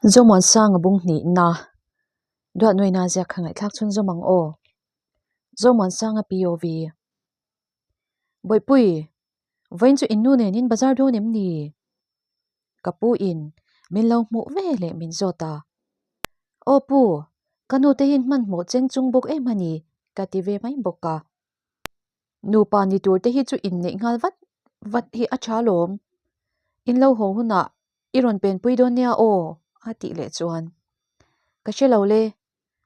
Zomuansanga bung hnihna Duatnuaina ziak kha ngaihthlak chhunzawm ang aw. Zomuansanga POV Bawihpui, vawiin chu innu nenin bazar dawn em ni? Ka pu in min lo hmuh ve leh min zawt a. Aw pu, ka nu te hian hmanhmawh cheng chung bawk em a ni ka ti ve mai bawk a. Nupa ni tur te hi chu inneih nghal vat vat hi a tha lawm. In lo haw hunah i rawn penpui dawn nia aw a tih leh chuan ka hre lo le,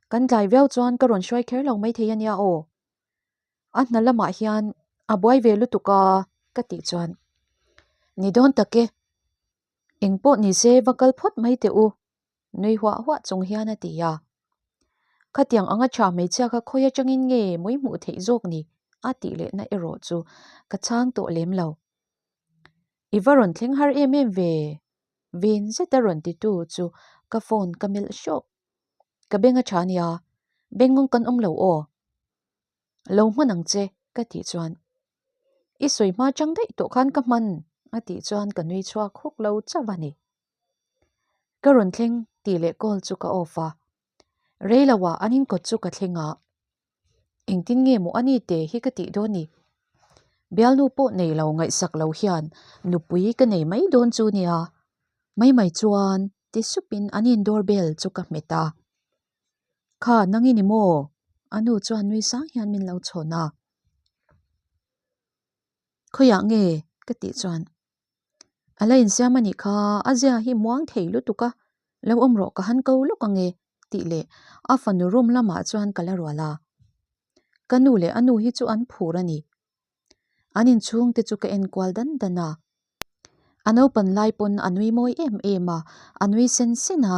kan tlai viau chuan ka rawn hruai kher lo maithei a nia aw. A hna lamah hian a buai ve lutuk a ka tih chuan ni dawn tak e, eng pawh ni se va kal phawt mai teh u nui huah huah chung hian a ti a. Khatiang anga tha hmeichhia kha khawi atangin nge mui hmuh theih zawk ni a tih lehna erawh chu ka chhang tawh lem lo. I va rawn thleng har em em ve vin zeta rawn titu chu ka phone ka melh hrawk. Ka beng a tha nia, bengngawng kan awm lo aw. Lo hman ang che ka tih chuan i sawi hma chang daih tawh khan ka hman a tih chuan ka nui chhuak hawk lo chauh a ni. Ka rawn thleng tih leh call chu ka off a, rei lo ah an inkawt chu ka thleng a, engtin nge maw ani te hi ka tih dawn ni? Bialnu pawh nei lo ngaihsak lo hian nupui ka nei mai dawn chu nia, mai mai chuan ti sup in an in door bell chu ka hmet a, Kha nang i ni maw? A nu chuan nui sang hian min lo chhawn a, Khawiah nge? ka tih chuan A la insiam a nih kha, a zia hi muang thei lutuk a, lo awm rawh ka han ko lawk ang e tih leh a fanu room lamah chuan ka la rual a. Ka nu leh a nu hi chu an phur a ni. An inchhung te chu ka en kual dan dan a. A naupan lai pawn a nui mawi em em a, a nui sen sen a.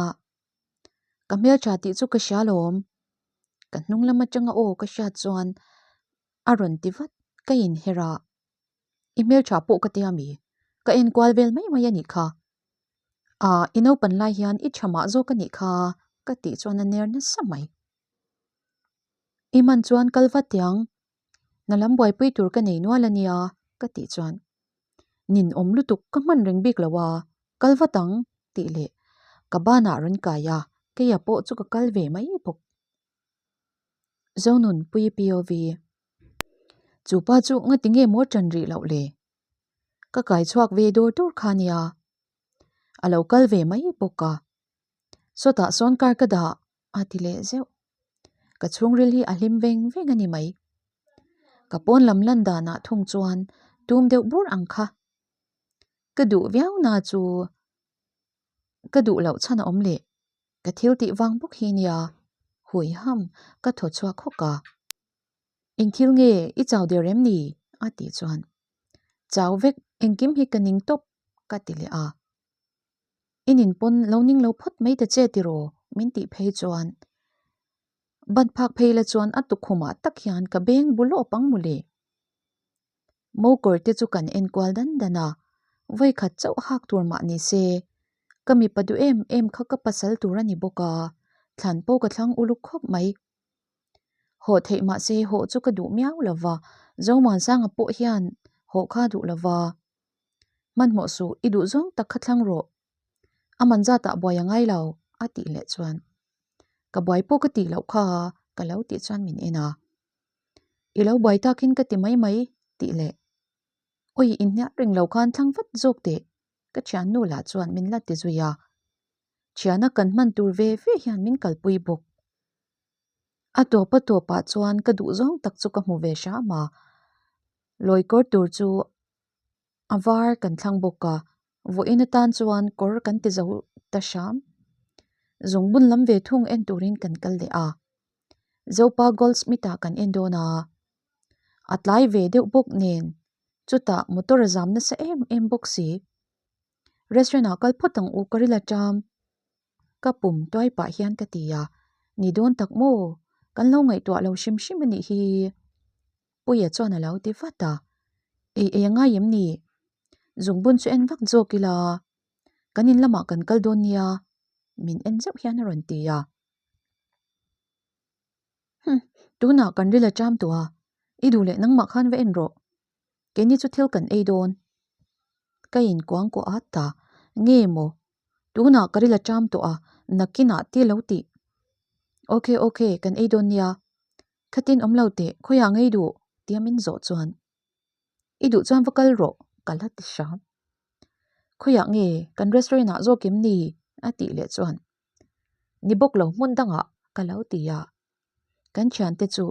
Ka hmeltha tih chu ka hria lawm. Ka hnung lam atanga aw ka hriat chuan a rawn ti vat, ka inher a. I hmeltha pawh ka tia mi? Ka enkual vel mai mai a nih kha. Ah, i naupan lai hian i tha mah zawk a nih kha ka tih chuan a ner nasa mai. I man chuan kal vat tiang, na lam buaipui tur ka nei nual a nia ka tih chuan nin awm lutuk ka hman reng bik lo a, kal vat ang tih leh ka banah rawn kai a, keia pawh chu ka kal ve mai bawk. Zonunpui POV. Chu pa chu ngati nge maw ṭan rih loh le? Ka kai chhuak ve dawr dawr kha nia. A lo kal ve mai bawk a. Sawtah sawn kar ka dah a ti leh zeuh. Ka chhungril hi a hlim veng veng a ni mai. Ka pawn lam lan danah thung chuan tum deuh bur ang kha. Ka duh viau na chu ka duh loh chhan a awm leh. Ka thil tih vang bawk hi nia, hui ham ka thaw chhuak hawk a. Eng thil nge i chau der em ni? a tih chuan Chau vek engkim hi ka ning tawp ka ti leh a. I nin pawn lo ning lo phawt mai ta che tiraw min tih phei chuan ban phak phei la chuan a tukhumah tak hian ka beng bu lawp ang mawle. Mo kawr te chu kan en kual dan dan a, vawi khat chauh hak tur mah ni se, ka mipa duh em em kha ka pasal tur a ni bawk a, thlan pawh ka thlang uluk khawp mai. Hawh theih mah se hawh chu ka duh miau lo va, Zomuansanga pawh hian hawh kha duh lo va. Hmanhmawh suh, i duh zawng tak kha thlang rawh. A man zatah buai a ngai lo, a tih leh chuan. Ka buai pawh ka tih loh kha, ka lo tih chuan min en a. I lo buai takin ka ti mai mai tih leh Awi inhnial reng lo khan thlang vat zawk teh ka thiannu lah chuan min la ti zui a. Thiana kan hman tur ve ve hian min kalpui bawk. A tawp a tawpah chuan ka duh zawng tak chu ka hmu ve hram a. Lawi kawr tur chu a var kan thlang bawk a, vawiin atan chuan kawr kan ti zo ta hram. Zungbun lam ve thung en turin kan kal leh a. Zopa Goldsmith ah kan en dawn a, a tlai ve deuh bawk nen chutah motor a zam nasa em em bawk si. Restaurant ah kal phawt ang u ka ril aṭam ka pum tuai pah hian ka ti a, ni dawn tak maw kan lo ngaihtuah lo hrim hrim a nih hi Puia chuan a lo ti vat a, ei ei a ngai em ni? Zungbun chu en vak zawk ila kan in lamah kan kal dawn nia min en zeuh hian a rawn ti a. Hum, tunah kan ril a ṭam tawh a, i duh leh nangmah khan va en rawh. Keini chu thil kan ei dawn. Ka inkuang kuah at ta, nge maw? Tunah ka ril a ṭam tawh a, nakinah te lo tih. Ok, ok, kan ei dawn nia. Khatin awm lo teh, khawiah ngei duh? tia min zawh chuan. I duh chuan va kal rawh, ka la ti hram. Khawiah nge kan restaurant ah zawk em ni? a tih leh chuan. Ni bawk lo hmun dangah ka lo ti a. Kan thiante chu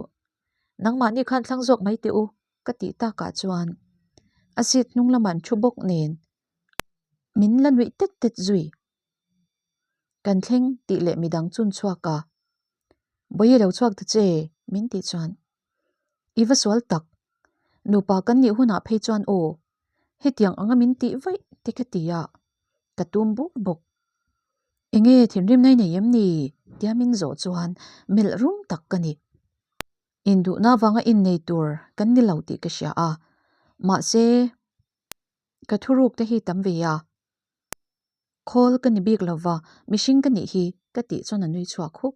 nangmahni khan thlang zawk mai teh u ka tih takah chuan a seat hnung lamah an thu bawk nen min la nuih tet tet zui. Kan thleng tih leh midang chun chhuak a, Bawihi lo chhuak ta che min tih chuan I va sual tak, nupa kan nih hunah phei chuan aw, hetiang anga min tih vaih te ka ti a, ka tum bur bawk. Enge thinrim nai nei em ni? tia min zawh chuan melh rum tak ka ni. Induhna avanga innei tur kan ni lo tih ka hria a, mahse ka thuruk te hi tam ve a. Khawl ka ni bik lova, mihring ka nih hi ka tih chuan a nui chhuak huk.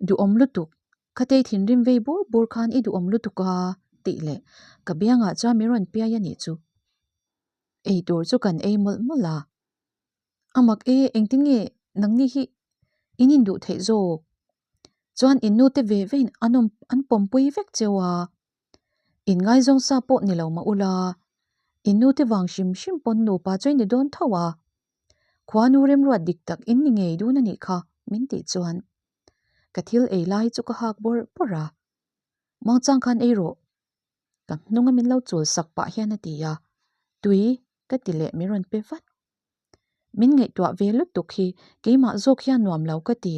Duhawm lutuk, Khatei thinrim vei bur bur khan i duhawm lutuk a tih leh ka biangah chuan min rawn piai a nih chu. Ei tur chu kan ei mawlh mawlh a. A mak e, engtin nge nangni hi in induh theih zawk? Chuan in nute ve vein an awm an pawmpui vek cheu a. In ngaizawng sa pawh ni lo mah ula, in nute vang hrim hrim pawn nupa chu i ni dawn tho a. Khuanu remruat dik tak in ni ngei dun a nih kha min tih chuan ka thil ei lai chu ka hak bawrh bawrh a. Muangchang khan ei rawh. Ka hnunga min lo chul sak pah hian a ti a, tui ka ti leh min rawn pe vat. Min ngaihtuah ve lutuk hi keimah zawk hian nuam lo ka ti.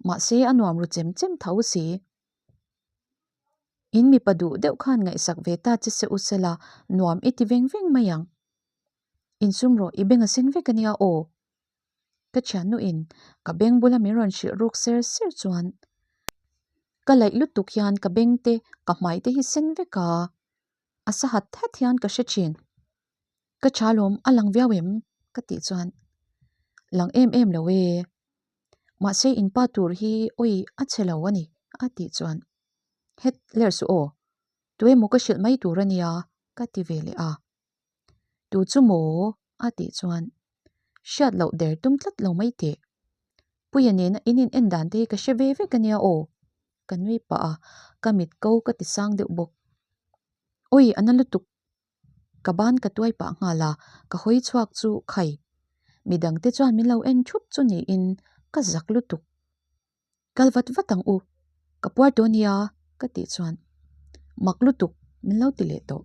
Mahse a nuam ru chem chem tho si. In mipa duh deuh khan ngaihsak ve ta che se u sela nuam i ti veng veng mai ang. Insum rawh i beng a sen vek a nia aw. Ka thiannuin ka beng bula min rawn hrilh ruk ser ser chuan ka laih lutuk hian ka beng te ka hmai te hi sen vek a, a sa hat hat hian ka hre thin. Ka tha lawm a lang viau em? ka tih chuan lang em em lo e. Mahse in pa tur hi awi a chhe lo a ni a tih chuan het ler suh aw tuemaw ka hrilh mai tur a nia ka ti ve leh a. Tu chu maw? a tih chuan hriat loh der tum tlat lo mai teh. Puia nena in in en dan te hi ka hre ve vek a nia aw. Ka nui pah a, ka mit ko ka ti sang deuh bawk. Awi a na lutuk. Ka ban ka tuai pah nghal a, ka hawi chhuak chu khai. Midang te chuan min lo en thup chu niin ka zak lutuk. Kal vat vat ang u, ka puar tawh ania ka tih chuan mak lutuk min lo ti leh tawh.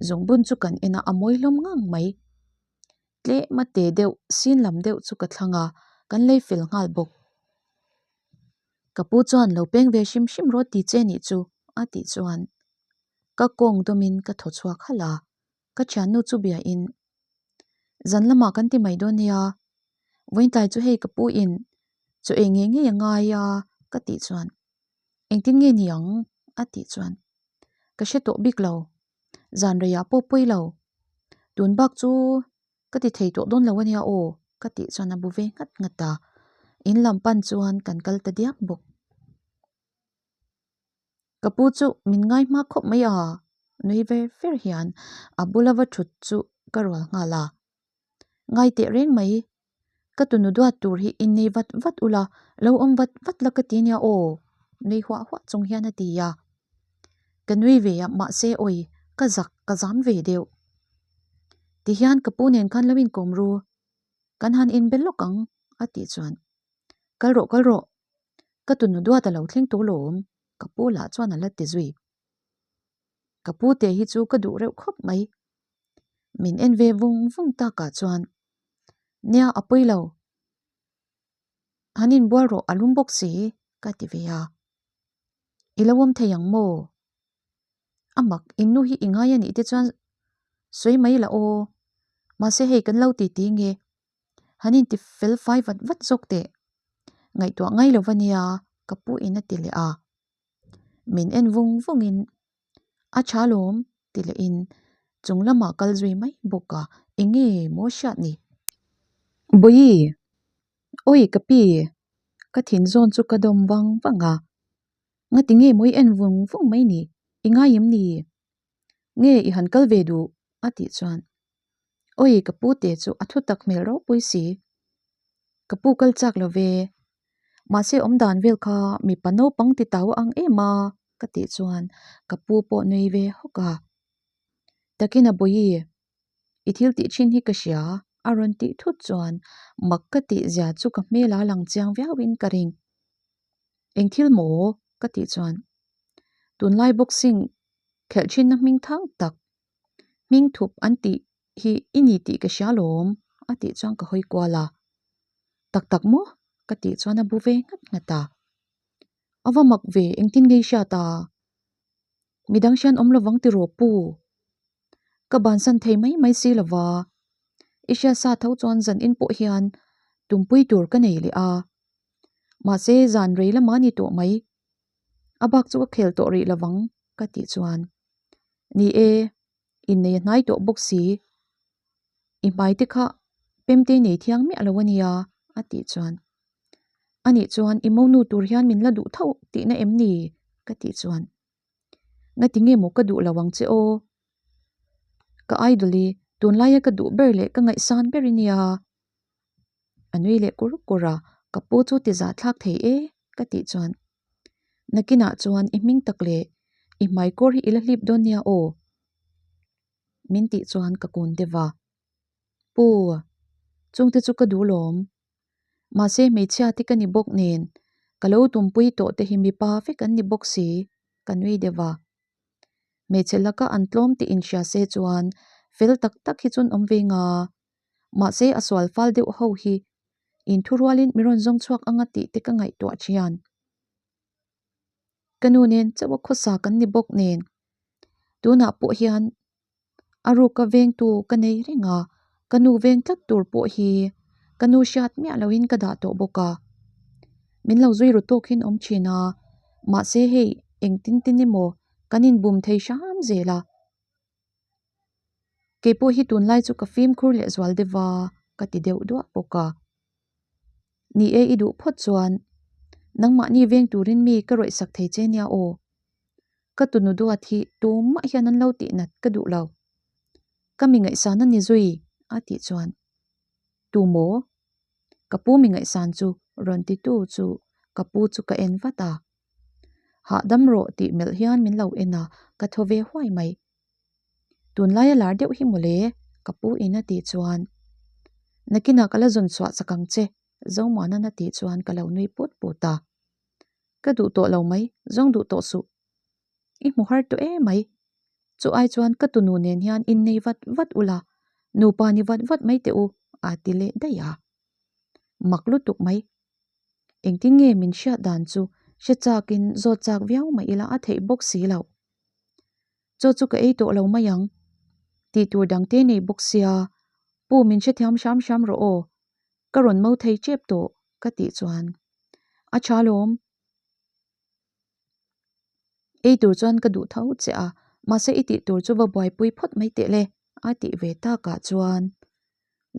Zungbun chu kan en a, a mawi hlawm ngang mai. Tlema te deuh sin lam deuh chu ka thlang a, kan lei fel nghal bawk. Ka pu chuan lo peng ve hrim hrim rawh ti che nih chu a tih chuan ka kawng dawmin ka thaw chhuak halh a, ka thiannu chu biain Zan lamah kan ti mai dawn nia, vawiintlai chu hei ka pu in chaw ei ngei ngei a ngai a ka tih chuan engtin nge ni ang a tih chuan ka hre tawh bik lo, zan reiah pawh pawi lo, tun bak chu ka ti thei tawh dawn lo ania aw ka tih chuan a bu ve nghat nghat a, in lam pan chuan kan kal ta diak bawk. Ka pu chu min ngai hma khawp mai a, nui ver ver hian a bula va thut chu ka rual nghal a. Ngai teh reng mai, ka tunu duat tur hi innei vat vat ula, lo awm vat vat la ka ti nia aw, nui huah huah chung hian a ti a. Ka nui ve a, mahse awi, ka zak, ka zam ve deuh. Tihian ka pu nen khan lo inkawm ru, kan han inbe lawk ang a tih chuan Kal rawh, kal rawh, Ka tunu duat a lo thleng tawh lawm, ka pu lah chuan a la ti zui. Ka pu te hi chu ka duh reuh khawp mai. Min en ve vung vung takah chuan, Nia a pawi lo, han inbual rawh a lum bawk si, ka ti ve a. I lo awm thei ang maw? A mak, in nu hi i ngai a nih te chuan sawi mai la aw, mahse hei kan lo ti ti nge. Han inti fel fai vat vat zawk teh. Ngaihtuah ngai lo va nia, ka pu in a ti leh a. Min en vung vung in, A tha lawm, ti leh in chung lamah kal zui mai bawk a, eng nge maw hriat ni? Bawihi, awi ka pi, ka thin zawn chu ka dawm vang vang a. Ngati nge maw i en vung vung mai ni, i ngai em ni? Nge i han kal ve duh? a tih chuan. Awi ka pu te chu a thu tak hmel ropui si. Ka pu kal chak lo ve. Mahse awmdan vel kha mipa naupang ti tau ang em a ka tih chuan ka pu pawh nui ve hawk a. Takin a bawi i thil tih thin hi ka hria a rawn tih thut chuan mak ka tih zia chu ka hmel a lang chiang viau in ka ring. Eng thil maw? ka tih chuan tunlai boxing khelh thinna hming thang tak hming thup an tih hi i ni tih ka hria lawm a tih chuan ka hawi kual a. Tak tak maw? ka tih chuan a bu ve nghat nghat a. A va mak ve engtin nge i hriat a? Midang hrian awm lovang tiraw pu? Ka bansan thei mai mai si lova, i hriatsa tho chuan zan in pawh hian tumpui tur ka nei leh a. Mahse zan rei lama ni tawh mai. A bak chu ka khel tawh rih lovang ka tih chuan. Ni e, innei a hnai tawh bawk si. I hmai te kha pemte nei thiang miah lo a nia a tih chuan. Anih chuan i monu tur hian min la duh tho tihna em ni? ka tih chuan. Ngati nge maw ka duh lo ang che aw? Ka idol i tunlaia ka duh ber leh ka ngaihsan ber i nia. A nui leh kur kur a, ka pu chu ti zah thlak thei e ka tih chuan. Nakinah chuan i hming tak leh i hmaikawr hi i la hlip dawn nia aw? Min tih chuan ka kun deuh a. Pu, chungte chu ka duh lawm. Mahse hmeichhia te ka ni bawk nen, ka lo tumpui tawh te hi mipa vek an ni bawk si, ka nui deuh a. Hmeichhe laka an tlawm tih inhria se chuan fel tak tak hi chuan awm ve nga. Mahse a sual fal deuh ho hi inthurualin mi rawn zawng chhuak anga tih te ka ngaihtuah thian. Ka nu nen chauh a khawsa kan ni bawk nen, tunah pawh hian A ruka vengtu ka nei reng a, ka nu veng tlat tur pawh hi ka nu hriat miah loin ka dah tawh bawk a. Min lo zui ru tawk hian awm thin a, mahse hei engtin tin emaw kan inbum thei hram zel a. Kei pawh hi tunlai chu ka fimkhur leh zual deuh va ka ti deuh duah bawk a. Ni e i duh phawt chuan nangmahni veng turin mi ka rawih sak thei che nia aw. Ka tunu duat hi tumah hian an lo tih nat ka duh lo. Ka mi ngaihsan a ni zui a tih chuan Tu maw? Ka pu mi ngaihsan chu rawn ti tu chu ka pu chu ka en vat a. Hahdam rawh tih melh hian min lo en a, ka thaw ve huai mai. Tunlai a lar deuh hi mawle ka pu in a tih chuan Nakinah ka la zawn chhuah chak ang che Zomuana'n a tih chuan ka lo nui put put a. Ka duh tawh lo mai, zawng duh tawh suh. I hmu har tawh em mai. Chu ai chuan ka tunu nen hian innei vat vat ula, nupa ni vat vat mai teh u, a ti leh daih a. Mak lutuk mai. Engtin nge min hriat dan chu hre chakin zawt chak viau mah ila a theih bawk si loh. Chaw chu ka ei tawh lo mai ang. Tih tur dangte nei bawk sia, pu min hrethiam hram hram rawh aw. Ka rawn mo thei tep tawh ka tih chuan a tha lawm. Ei tur chuan ka duh tho che a, mahse i tih tur chu va buaipui phawt mai teh le a tih ve takah chuan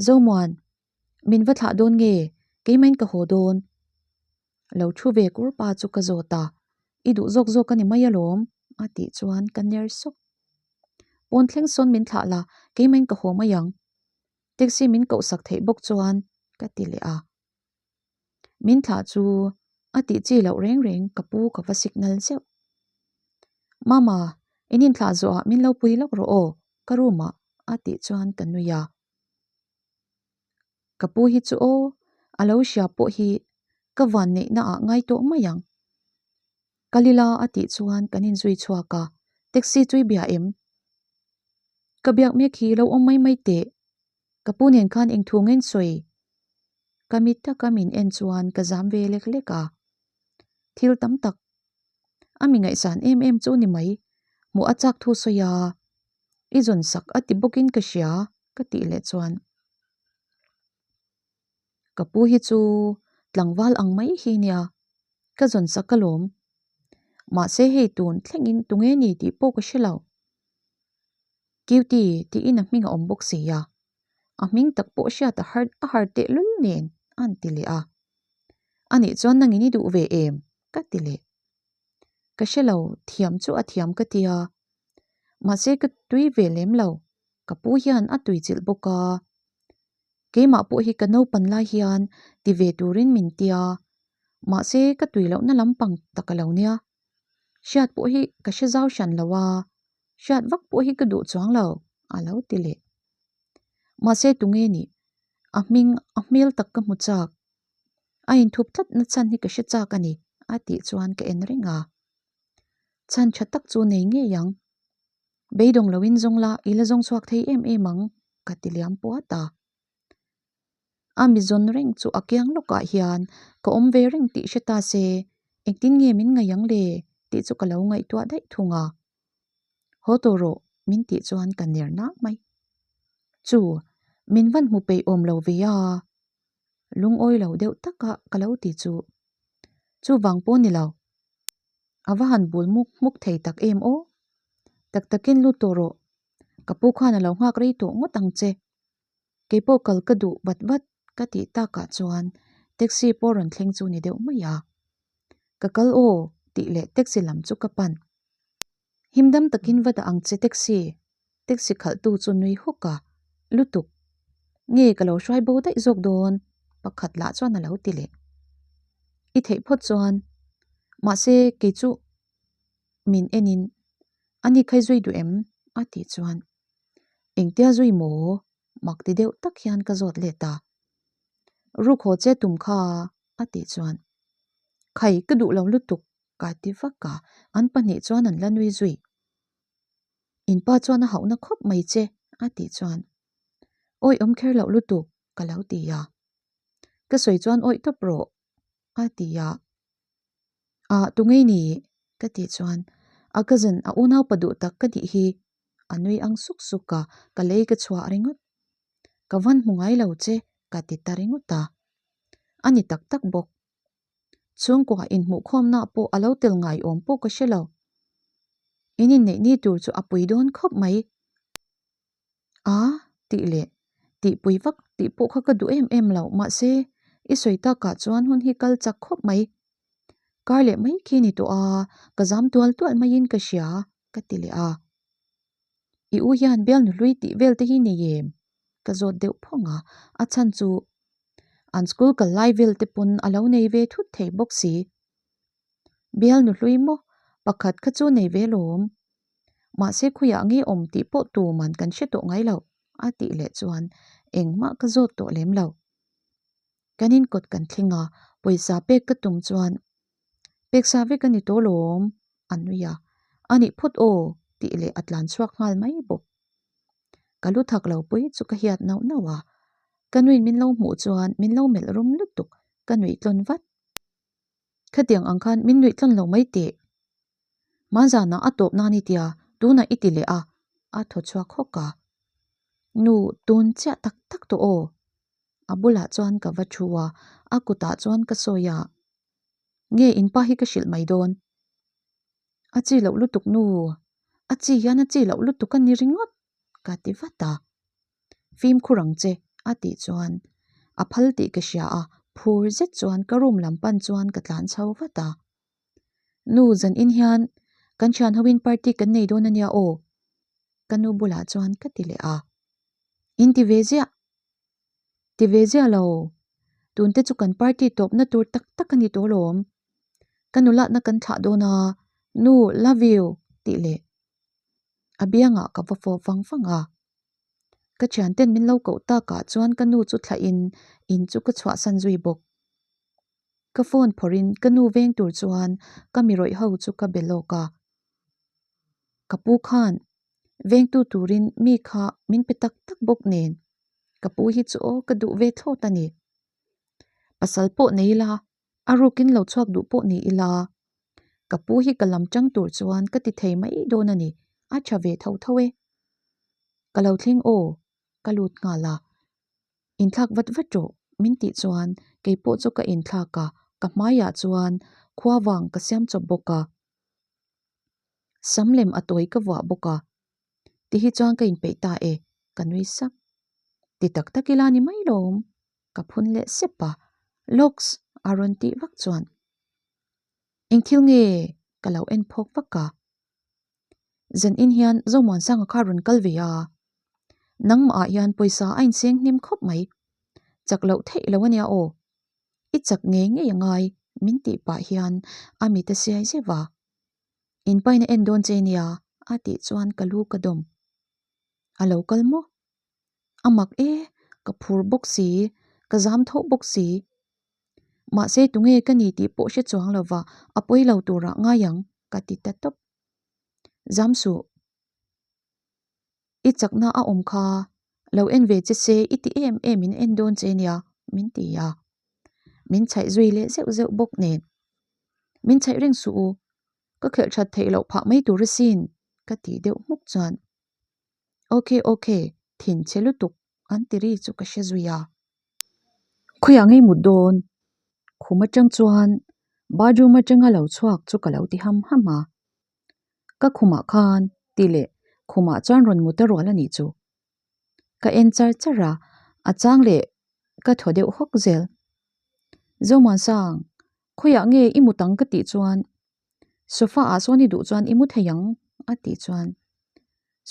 Zomuan, min va thlah dawn nge? Keimahin ka haw dawn. Lo thu ve kur pa chu ka zawt a, i duh zawk zawk a ni mai alawm a tih chuan ka ner sawk. Pawn thleng sawn min thlah la, keimahin ka haw mai ang. Taxi min koh sak theih bawk chuan ka ti leh a. Min thlah chu a tih chi loh reng reng ka pu ka va signal zeuh. Mama, in inthlah zawhah min lo pui lawk rawh aw, ka room ah a tih chuan ka nui a. Ka pu hi chu aw, a lo hria pawh hi ka van neihna ah ngai tawh mai ang. Kalila a tih chuan kan inzui chhuak a, taxi chu i bia em? Ka biak mek hi lo awm mai mai teh. Ka pu nen khan eng thu ngen sawi? Ka mit taka min en chuan ka zam ve lek lek a. Thil tam tak a mi ngaihsan em em chu ni mai. Hmuh a chak thu sawi a, i zawn sak a ti bawkin ka hria ka tih leh chuan. Ka pu hi chu tlangval ang mai hi nia, ka zawn sak alawm. Mahse hei tun thlengin tunge ni tih pawh ka hre lo. Cutie tiin a hming a awm bawk si a, a hming tak pawh hriat a har a har tehlul nen a han ti leh a. Anih chuan nangin i duh ve em? ka ti leh. Ka hre lo, thiam chu a thiam ka ti a, mahse ka tui ve lem lo. Ka pu hian a tuichilh bawk a, keimah pawh hi ka naupan lai hian ti ve turin min tia, mahse ka tui lohna lampang tak a lo nia. Hriat pawh hi ka hre zau hran lo a, hriat vak pawh hi ka duh chuang lo, a lo ti leh. Mahse tunge nih? A hming a hmel tak ka hmu chak. A inthup tlat na chhan hi ka hre chak a ni, a tih chuan ka en reng a. Chhan tha tak chu nei ngei ang. Beidawng loin zawng la i la zawng chhuak thei em em ang, ka ti liam puat a. A mi zawn reng chu a kiang lawkah hian ka awm ve reng tih hre ta se, engtin nge min ngaih ang le tih chu ka lo ngaihtuah daih thung a. Haw tawh rawh min tih chuan ka ner nak mai. Chu, min van hmu peih awm lo ve a, lungawi lo deuh taka ka lo ti chu. Chuvang pawh ni lo. A va han bul muk hmuk thei tak em aw. Tak takin lut tawh rawh. Ka pu khan a lo nghak rei tawh ngawt ang che. Kei pawh kal ka duh vat vat ka tih takah chuan taxi pawh rawn thleng chu ni deuh mai a. Ka kal aw tih leh taxi lam chu ka pan. Himdam takin va dah ang che taxi. Taxi khalhtu chu nui hawk a, lutuk. Nge ka lo hruai bo daih zawk dawn? Pakhat lah chuan a lo ti leh. I theih phawt chuan. Mahse kei chu min enin a ni khai zui duh em? a tih chuan Engtia zui maw? mak ti deuh tak hian ka zawt let a. Ruk haw che tum kha a tih chuan Khai ka duh lo lutuk ka ti vak a, an pahnih chuan an la nui zui. In pa chuan a hauhna khawp mai che a tih chuan Awi awm kher loh lutuk ka lo ti a. Ka sawi chuan awih tawp rawh a ti a. Ah tungei ni ka tih chuan a cousin a unaupa duh tak ka tih hi a nui ang suk suk a, ka lei ka chhuah ringawt. Ka van hmu ngai lo che ka ti ta ringawt a. A ni tak tak bawk. Chhungkua inhmuhkhawmna pawh a lo tel ngai awm pawh ka hre lo. In inneih ni tur chu a pui dawn khawp mai. A, tih leh tihpui vak tih pawh kha ka duh em em lo, mahse i sawi takah chuan hun hi kal chak khawp mai. Kar leh mai khi ni tawh a, ka zam tual tual maiin ka hria ka ti leh a. I u hian bialnu hlui tih vel te hi nei em? Ka zawt deuh phawng a, a chhan chu an school kal lai vel te pawn a lo nei ve thut thei bawk si. Bialnu hlui maw? Pakhat kha chu nei ve lawm. Mahse khawiah nge awm tih pawh tuman kan hre tawh ngai lo a tih leh chuan engmah ka zawt tawh lem lo. Kan inkawt kan thleng a, pawisa pek ka tum chuan peksa vek a ni tawh lawm a nui a, a nih phawt aw tih leh a tlan chhuak nghal mai bawk. Ka lu thak lo pui chu ka hiat nauh nauh a, ka nuin min lo hmuh chuan min lo melh rum lutuk ka nuih tlawn vat. Khatiang ang khan min nuih tlawn lo mai teh. Hmanzanah a tawp nan i tia, tunah i ti leh a, a thaw chhuak hawk a. Nu, tun chiah tak tak tawh aw. A bulah chuan ka va thu a, a kutah chuan ka sawi a. Nge inpa hi ka hrilh mai dawn? A chi loh lutuk nu, a chi hian a chi loh lutuk a ni ringawt, ka ti vat a. Fimkhur ang che, a tih chuan a phal tih ka hria a, phur zet chuan ka room lam pan chuan ka tlan chho vat a. Nu, zan in hian kan thian hoin party kan nei dawn a nia aw, ka nu bulah chuan ka ti leh a. In ti ve ziah, ti ve ziah lo, tunte chu kan party tawpna tur tak tak a ni tawh alawm. Ka nulatna kan thlah dawn a, Nu, love you, tih leh a biangah ka va fawp vang vang a. Ka thianten min lo koh takah chuan ka nu chu thlahin in chu ka chhuahsan zui bawk. Ka phone phawrhin ka nu veng tur chuan ka mi rawih ho chu ka be lawk a. Ka pu khan vengtu turin mi kha min pe tak tak bawk nen ka pu hi chu aw ka duh ve thlawt a ni. Pasal pawh nei ila a rukin lo chhuak duh pawh ni ila ka pu hi ka lam tang tur chuan ka ti thei mai dawn a ni, a tha ve tho tho e. Ka lo thleng aw, ka lut nghal a. Inthlak vat vat rawh min tih chuan kei pawh chu ka inthlak a, ka hmaiah chuan khua vang ka siam chawp bawk a. Sam lem a tawi ka vuah bawk a, ti hi chuan ka inpeih ta e, ka nui sak. Ti tak tak ila ni mai lawm, ka phun leh sep a, Locks a rawn tih vak chuan eng thil nge ka lo en phawk vak a. Zan in hian Zomuansanga kha rawn kal ve a. Nangmah ah hian pawisa a inseng hnim khawp mai. Chak loh theih lo ania aw. I chak ngei ngei a ngai min tih pah hian a mit a siai zeuh a. Inpaina en dawn che nia a tih chuan ka lu ka dawm. A lo kal maw? A mak e, ka phur bawk si, ka zam tho bawk si. Mahse tunge ka ni tih pawh hre chuang lova a pawi lo turah ngai ang ka ti ta tawp. Zam suh. I chakna a awm kha, lo en ve che se i ti em em in en dawn che nia min ti a. Min chhaih zui leh zeuh zeuh bawk nen. Min chhaih reng suh u, ka khelh that theih loh phah mai tur asin ka tih deuh hmuk chuan. Ok ok, thin chhe lutuk an ti ri chu ka hre zui a. Khawiah ngei mut dawn? Khum atang chuan bathroom atanga lo chhuak chu ka lo ti ham ham a. Ka khumah khan tih leh khumah chuan rawn mut a rual a nih chu. Ka en char char a, a chang leh ka thaw deuh hawk zel. Zomuansang, khawiah nge i mut ang ka tih chuan sofa ah sawn i duh chuan i mu thei ang a tih chuan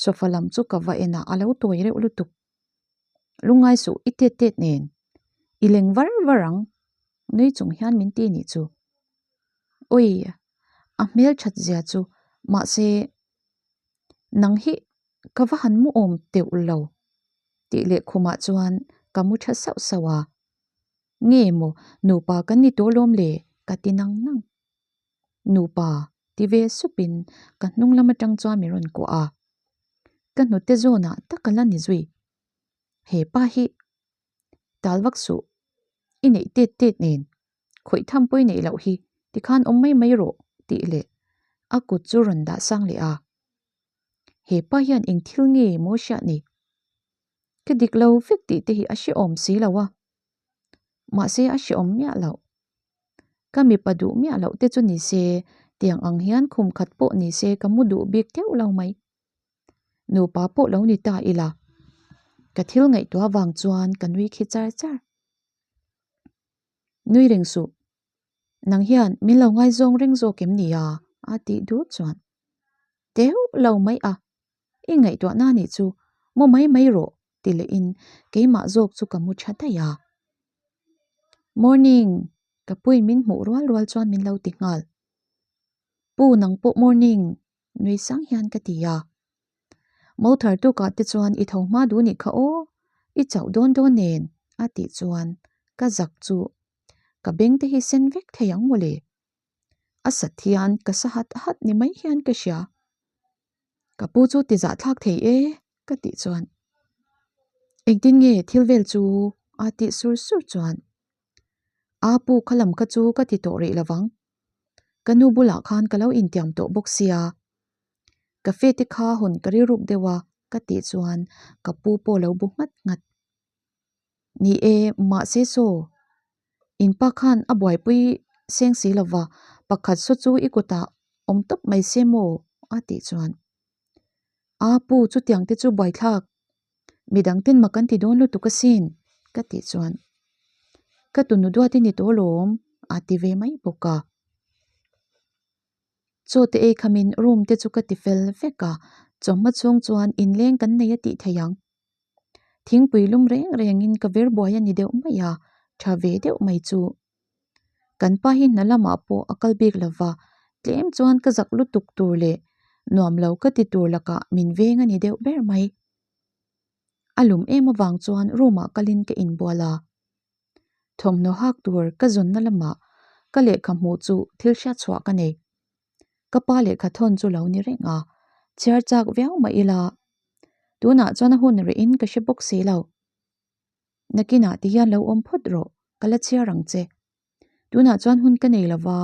sofa lam chu ka va en a, a lo tawi reuh lutuk. Lungngai suh i tet tet nen i leng var var ang nui chung hian min ti nih chu. Ui, a hmel that zia chu mahse nang hi ka va han mu awm teuh lo tih leh khumah chuan ka mu tha sauh sauh a. Nge maw nupa kan ni tawh lawm le ka ti nang nang. Nupa ti ve supin ka hnung lam atang chuan min rawn kuah a. Ka hnute zawnah tak a la ni zui. He pa hi tal vak suh i neih tet tet nen khawih tham pawh i neih loh hi tikhan awm mai mai rawh tih leh a kut chu rawn dah sang leh a. He pa hian eng thil nge maw hriat ni? Ka dik lo vek tih te hi a hrehawm si lo a. Mahse a hrehawm miah loh. Ka mipa duh miah loh te chu ni se, tiang ang hian khum khat pawh ni se ka mu duh bik deuh lo mai. Nupa pawh lo ni ta ila. Ka thil ngaihtuah vang chuan ka nui khi char char. Nui reng suh. Nang hian min lo ngaizawng reng zawk em ni a? a tih duh chuan. Teuh lo mai a. I ngaihtuahna nih chu mu mai mai rawh ti lehin keimah zawk chu ka mu tha daih a. Morning! Ka puin min hmuh rual rual chuan min lo ti nghal. Pu nang pawh morning! Nui sang hian ka ti a. Mo thar tukah te chuan i tho hma duh nih kha aw, i chauh dawn dawn nen a tih chuan ka zak chu ka beng te hi sen vek thei ang mawle. A sat hian ka sa hat hat ni mai hian ka hria. Ka pu chu ti zahthlak thei e ka tih chuan engtin nge thil vel chu a tih sur sur chuan a pu kha lam kha chu ka ti tawh rih lovang. Ka nu bulah khan ka lo intiam tawh bawk sia. Cafe te kha hawn ka rilruk deuh a ka tih chuan ka pu pawh lo bu nghat nghat. Ni e, mahse saw, in pa khan a buaipui seng si lova, pakhat saw chu i kutah awm tawp mai se maw? a tih chuan A pu chutiang te chu buaithlak, midang ten mak an ti dawn lutuk asin ka tih chuan Ka tunu duat i ni tawh alawm a ti ve mai bawk a. Chaw te ei khamin room te chu ka ti fel vek a, chawhma chhung chuan inleng kan nei a tih theih ang. Thingpui lum reng rengin ka ver buai a ni deuh mai a, tha ve deuh mai chu. Kan pa hi hna lamah pawh a kal bik lo va, tlem chuan ka zak lutuk tur leh nuam lo ka ti tur lakah min veng a ni deuh ber mai. A lum em avang chuan room ah kalin ka inbual a. Thawmhnaw hak tur ka zawnna lamah ka lehkha hmuh chu thil hriat chhuah ka nei. Ka pa lehkha thawn chu lo ni reng a, chhiar chak viau mah ila tunah chuan a hun rih in ka hre bawk si lo. Nakinah ti hian lo awm phawt rawh, ka la chhiar ang che. Tunah chuan hun ka nei lo va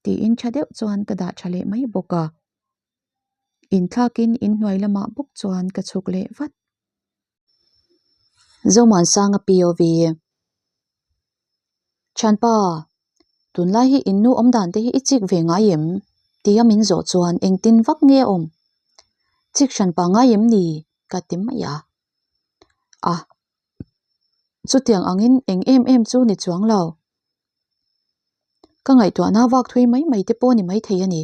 tiin tha deuh chuan ka dah tha leh mai bawk a. Inthlakin inhnuai lamah bawk chuan ka chhuk leh vat. Zomuansanga POV Thianpa, tunlai hi in nu awm dan te hi i chik ve ngai em? tia min zawh chuan engtin vak nge a awm? Chik hran pa ngai em ni? ka ti mai a. A, chutiang angin eng em em chu ni chuang lo. Ka ngaihtuahna vak thui mai mai te pawh ni mai thei a ni.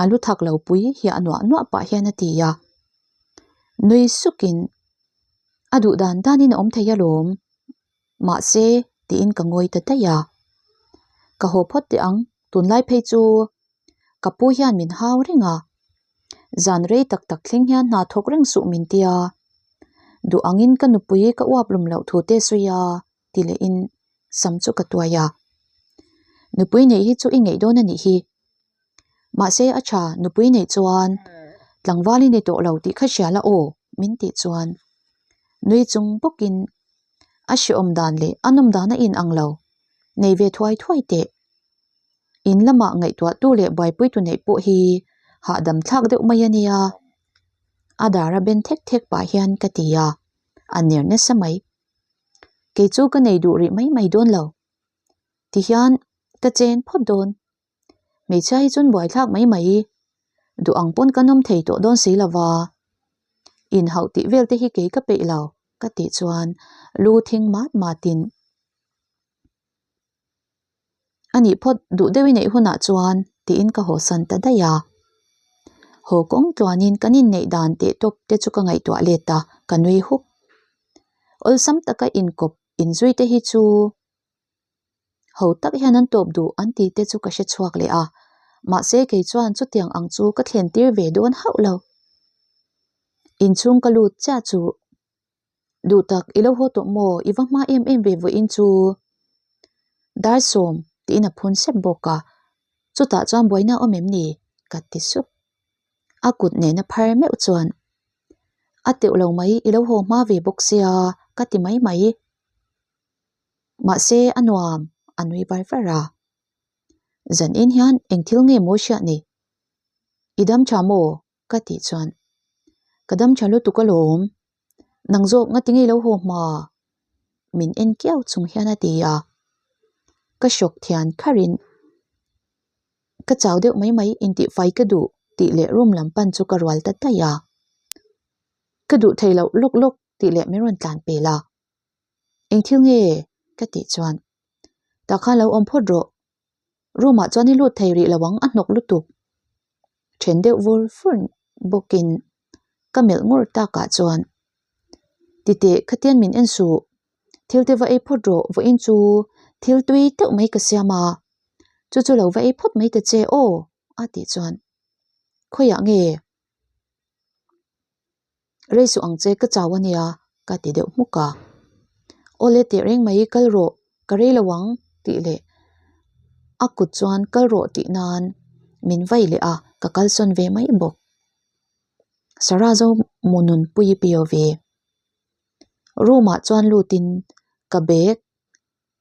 A lu thak lo pui hiah nuah nuah pah hian a ti a. Nui sukin, A duh dan danin a awm thei alawm. Mahse, tiin ka ngawi ta daih a. Ka haw phawt teh ang, tunlai phei chu ka pu hian min hau reng a. Zan rei tak tak thleng hian hna thawk reng suh min tia. Duh angin ka nupui ka uap lum loh thu te sawi a, ti lehin sam chu ka tuai a. Nupui neih hi chu i ngeih dawn a nih hi. Mahse a tha nupui neih chuan tlangval i ni tawh lo tih kha hria la aw min tih chuan nui chung bawkin a hreawm dan leh a nawm dan a in ang lo nei ve thuai thuai teh. In lamah ngaihtuahtu leh buaipuitu neih pawh hi hahdam thlak deuh mai a nia. A dar a ben thek thek pah hian ka ti a, a ner nasa mai. Kei chu ka nei duh rih mai mai dawn lo. Tihian ka chen phawt dawn. Hmeichhia hi chuan buaithlak mai mai duh ang pawn kan awm thei tawh dawn si lova. Inhauh tih vel te hi kei ka peih lo ka tih chuan lu thing mat matin a nih phawt duh deuh i neih hunah chuan tiin ka hawsan ta daih a. Haw kawng tluanin kan inneih dan teh tawp te chu ka ngaihtuah let a, ka nui huk. Awlsam taka inkawp inzui te hi chu Ho tak hian an tawp duh an tih te chu ka hre chhuak leh a, mahse kei chuan chutiang ang chu ka thlen tir ve dawn hauh lo. Inchhung ka lut chiah chu duh tak i lo haw tawh maw i va hma em em ve vawiin chu dar sawm tiin a phun sep bawk a, chutah chuan buaina a awm em ni? ka ti sup. A kut nena phar meuh chuan a teuh lo mai i lo haw hma ve bawk sia ka ti mai mai. Mahse a nuam a nui var var a. Zan in hian eng thil nge maw hriat ni? I dam tha maw? ka tih chuan ka dam tha lutuk alawm. Nang zawk ngati ngei lo haw hma? Min en kiau chung hian a ti a. Ka hrawk thian kharin ka chau deuh mai mai intihfai ka duh tih leh room lam pan chu ka rual ta daih a. Ka duh thei loh lawk lawk tih leh min rawn tlan pel a. Eng thil nge? ka tih chuan tah khan lo awm phawt rawh. Room ah chuan i lut thei rih lo ang a hnawk lutuk. Then deuh vur vur bawkin ka melh ngur takah chuan titeh khatian min en suh. Thil te va ei phawt rawh vawiin chu thil tui deuh mai ka siam a. Chu chu lo va ei phawt mai ta che aw a tih chuan khawiah nge? Rei suh ang che ka chau a nia ka ti deuh hmuk a. Awle teh reng mai kal rawh ka rei lo ang tih leh a kut chuan kal rawh tih nan min vai leh a ka kalsawn ve mai bawk. Sarah zo maw nunpui piau ve. Room ah chuan lutin ka bag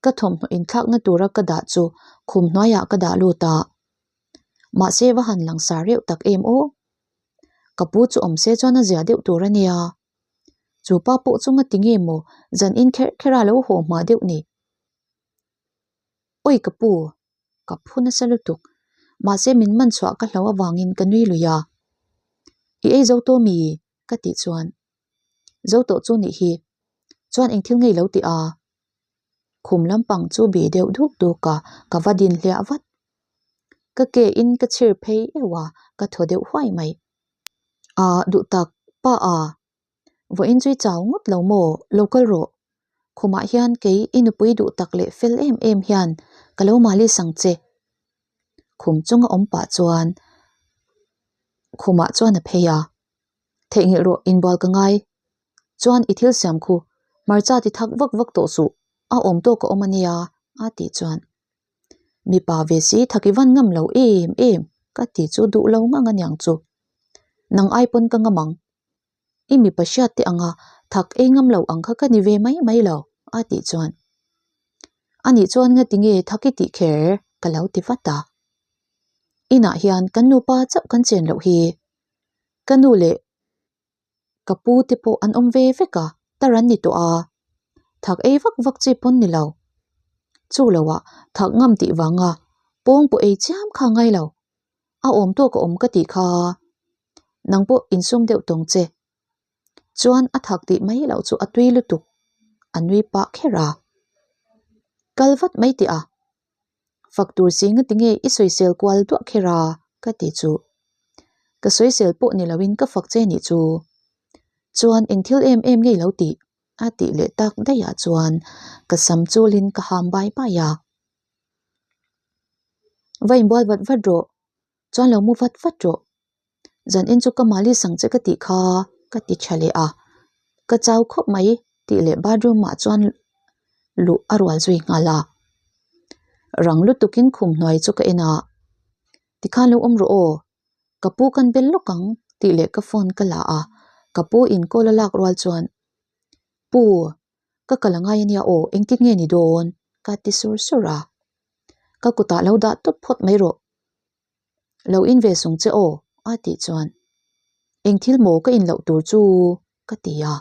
Ka thawmhnaw inthlakna tura ka dah chu khum hnuaiah ka dah lut a, mahse va han langsar reuh tak em aw. Ka pu chu awm se chuan a zia deuh tur a nia. Chu pa pawh chu ngati nge maw zan in kherh kherh a lo haw hma deuh ni. Awi ka pu, ka phu nasa lutuk. Mahse min man chhuah ka hlo avangin ka nui lui a. I ei zo tawh mi? ka tih chuan Zo tawh chu nih hi. Chuan eng thil ngei lo tih a? Khum lampang chu bih deuh duk duk a, ka va din hliah vat. Ka ke in ka chhir phei euh a, ka thaw deuh huai mai. Aa duh tak, pa a. Vawiin chu i chau ngawt lo maw? Lo kal rawh. Khumah hian kei i nupui duh tak leh fel em em hian ka lo malis ang che. Khum chunga awm pah chuan khumah chuan a phei a. Theihnghilh rawh inbual ka ngai. Chuan i thil siam khu hmarcha ti thak vak vak tawh suh, a awm tawk a awm a nia a tih chuan mipa ve si thak i van ngam lo em em ka ti chu duh lo ngang a niang chu. Nang ai pawn ka ngam ang. I mipa hriat te anga thak ei ngam lo ang kha ka ni ve mai mai lo a tih chuan anih chuan ngati nge thak i tih kher ka lo ti vat a. Inah hian kan nupa chauh kan chen loh hi. Ka nu leh ka pu te pawh an awm ve vek a, tar an ni tawh a. Thak ei vak vak chi pawn ni lo. Chu lo ah thak ngam tih vanga pawng pawh ei chiam kha ngai lo. A awm tawk a awm ka tih kha. Nang pawh insum deuh tawng che. Chuan a thak tih mai loh chu a tui lutuk. A nui pah kher a. Kal vat mai tih a. Fak tur si nga tinge i sawisel kual duah kher a? ka ti chu. Ka sawisel pawh ni loin ka fak che nih chu. Chuan eng thil em em nge i lo tih? A tih leh tak daih ah chuan ka sam chulin ka ham bai bai a. Va inbual vat vat rawh, chuan lo mu vat vat rawh. Zan en chu ka mali sang che ka tih kha ka ti tha leh a, ka chau khawp mai tih leh bathroom ah chuan luh a rual zui nghal a. Rang lutukin khum hnuai chu ka en a, tikhan lo awm rawh aw, ka pu kan bel lawk ang tih leh ka phone ka la a, ka pu in call a lak rual chuan Pu, ka kal a ngai ania aw, engtin nge ni dawn? ka ti sur sur a, ka kutah lo dah tawp phawt mai rawh. Lo in ve sung che aw a tih chuan eng thil maw ka in loh tur chu ka ti a.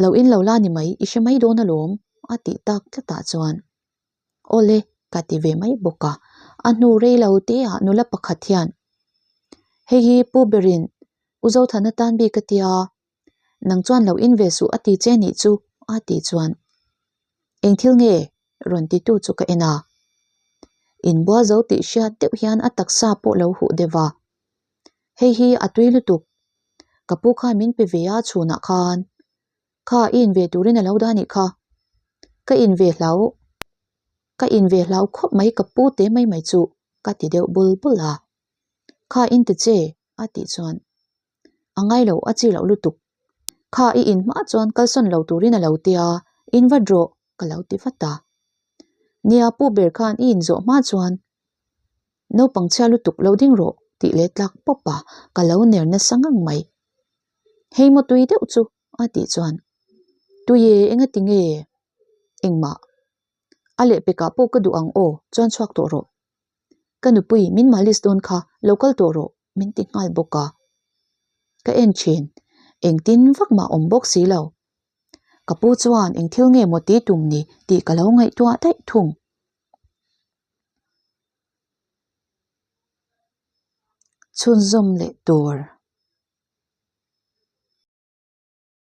Lo in lo la ni mai i hre mai dawn alawm a tih tak tlatah chuan awle ka ti ve mai bawk a. A hnu rei lo te ah nula pakhat hian hei hi Pu Berin U Zothana tan bik a tia Nang chuan lo in ve suh a ti che nih chu a tih chuan eng thil nge rawn ti tu chu ka en a. Inbual zo tih hriat deuh hian a taksa pawh lo huh deuh a. Hei hi a tui lutuk. Ka pu khan min pe ve a chhunah khan kha i in ve turin a lo dah nih kha. Ka in ve hlau ka in ve hlau khawp mai ka pu te mai mai chu ka ti deuh bul bul a. Kha in ti che a tih chuan A ngai lo, a chi loh lutuk. Kha i in hma chuan kalsawn lo turin a lo tia, in vat rawh ka lo ti vat a. Nia, pu ber khan i in zawh hma chuan naupang chhia lutuk lo ding rawh tih leh tlak pawp a, ka lo ner nasa ngang mai. Hei maw tui deuh chu a tih chuan Tui e, engati nge? Engmah. A lehpekah pawh ka duh ang aw, chuan chhuak tawh rawh. Ka nupui min malis dawn kha lo kal tawh rawh min ti nghal bawk a. Ka en thin, engtin vak mah awm bawk si lo. Ka pu chuan eng thil nge maw ti tum ni tih ka lo ngaihtuah daih thung. Chhunzawm leh tur.